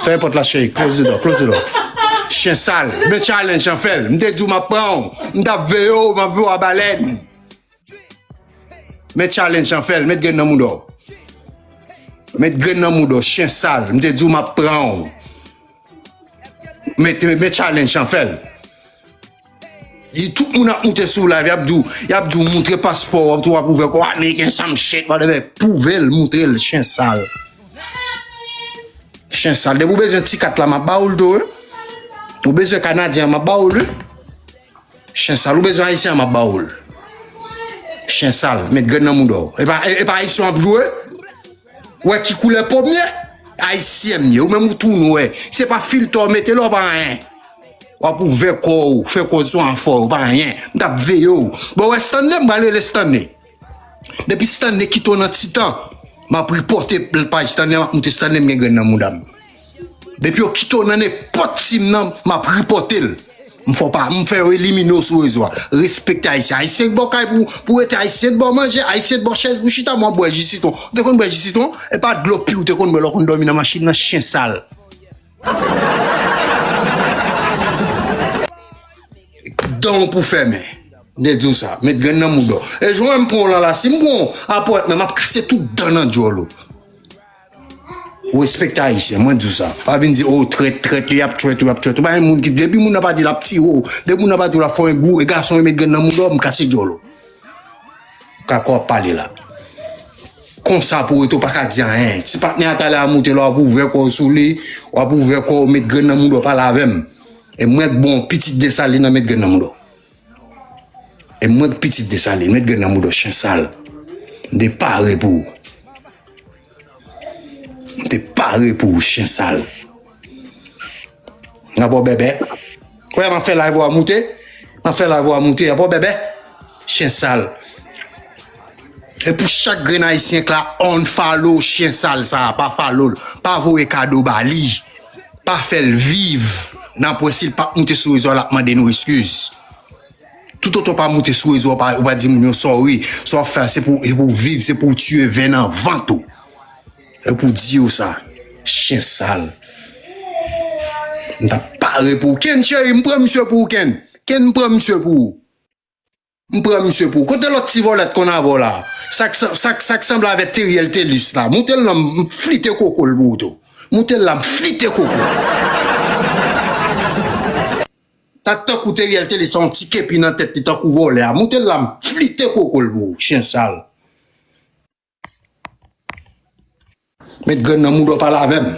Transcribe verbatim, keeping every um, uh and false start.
Peu importe la, cheri, close the door, close the door. Chen sal, men challenge an fè l. M te di w m ap pran w. M t ap veye w, m ap veye w a balèn. Men challenge an fè l, met grenn nan mouda w. Met grenn nan mouda w, chen sal. M te di w m ap pran w. Met, met, met challenge an fè l. Li, tout moun ap moute sou live, y ap di w, y ap di w moutre paspò w, w ap di w w ap ouvè kò w, American some shit, whatever. Pwouve l, moutre l, chen sal. Chen sal. Depi w bezwen ti kat la, m ap ba w l tou, wi. Ou bezwen Kanadyen an, m ap ba w l, wi. Chen sal. Ou bezwen Ayisyen an, m ap ba w l. Chen sal. Met grenn nan mouda w. E pa, e, e pa Ayisyen w ap jwe? Wè ki koulè po m ye? Ayisyen m ye. Ou menm ou tou nwè. Se pa filtè w mete la, w pa anyen. W ap ouvè kò w, fè kò w sou afè w, pa anyen. M t ap veye w. Bon, wè Stanley, m pral rele Stanley. Depi Stanley kite w nan ti tan, m ap ripòte paj Stanley, m ap moute Stanley, m gen grenn nan mouda m. Depi yo kite w nan nenpòt team nan, m ap ripòte l. M fè w pa, m fè yo elimine w sou rezo a. Respekte Ayisyen. Ayisyen k ba w kay pou, pou rete, Ayisyen k ba w manje, Ayisyen k ba w chèz pou chita, m ap bwè ji sitwon. Ou te konn bwè ji sitwon? E pa dlo pi ou te konn bwè lè w konn dòmi nan machin nan, chen sal. Dan w pou fèmen. M te di w sa. Met grenn nan mouda w. E jan w wè m pran w la la, si m pran w apòtman, m ap kase tout dan nan djòl ou. Ou respekte Ayisyen, mwen di w sa. Pa vin di, o, trèt, trèt, y ap trèt ou, y ap trèt ou. Pa gen moun ki, depi moun nan pa di l ap tire w, depi moun nan pa di w l ap fè w egou, e gason yo met grenn nan mouda w, m kase djòl ou. Ka kò w ap pale la. Konsa pou rete, w pa ka di anyen. Ti patnè a talè a moute la, w ap ouvè kò w sou li, w ap ouvè kò w, met grenn nan mouda w, pale avè m. E mwen k bon pitit Desalin nan met grenn nan mouda w. E mwen k pitit Desalin, met grenn nan mouda w, chen sal. M te pare pou ou. M te pare pou ou, chen sal. N ap bò bèbè. Wè, m ap fè live ou a moute. M ap fè live ou a moute. N ap bò bèbè. Chen sal. E pou chak grenn Ayisyen k la, unfollow chen sal sa a. Pa follow l. Pa voye kado ba li. Pa fè l viv. Nan pwen si l p ap moute sou rezo a, l ap mande nou eskiz. Toutotan w pa moute sou rezo a, w pa, w pa di moun yo sorry. Sa w ap fè a, se pou, se pou w viv, se pou w tiye venn nan vant ou. E pou w di yo sa. Chen sal. M t ap pare pou w. Ken cheri, m pran misye pou ou, Ken. Ken, m pran misye pou ou. M pran misye pou ou. Kote lòt ti vòlè t konn avè w la? Sa k sa, sa k, sa k sanble avè Teriel Telis la? Moute l la, m flite koko l pou ou tou. Moute l la, m flite koko l. Sa k tankou Teriel Telis, sa yon ti kepi nan tèt li tankou vòlè a. Moute l la, m flite koko l pou ou, chen sal. Met grenn nan mouda w, pale avè m.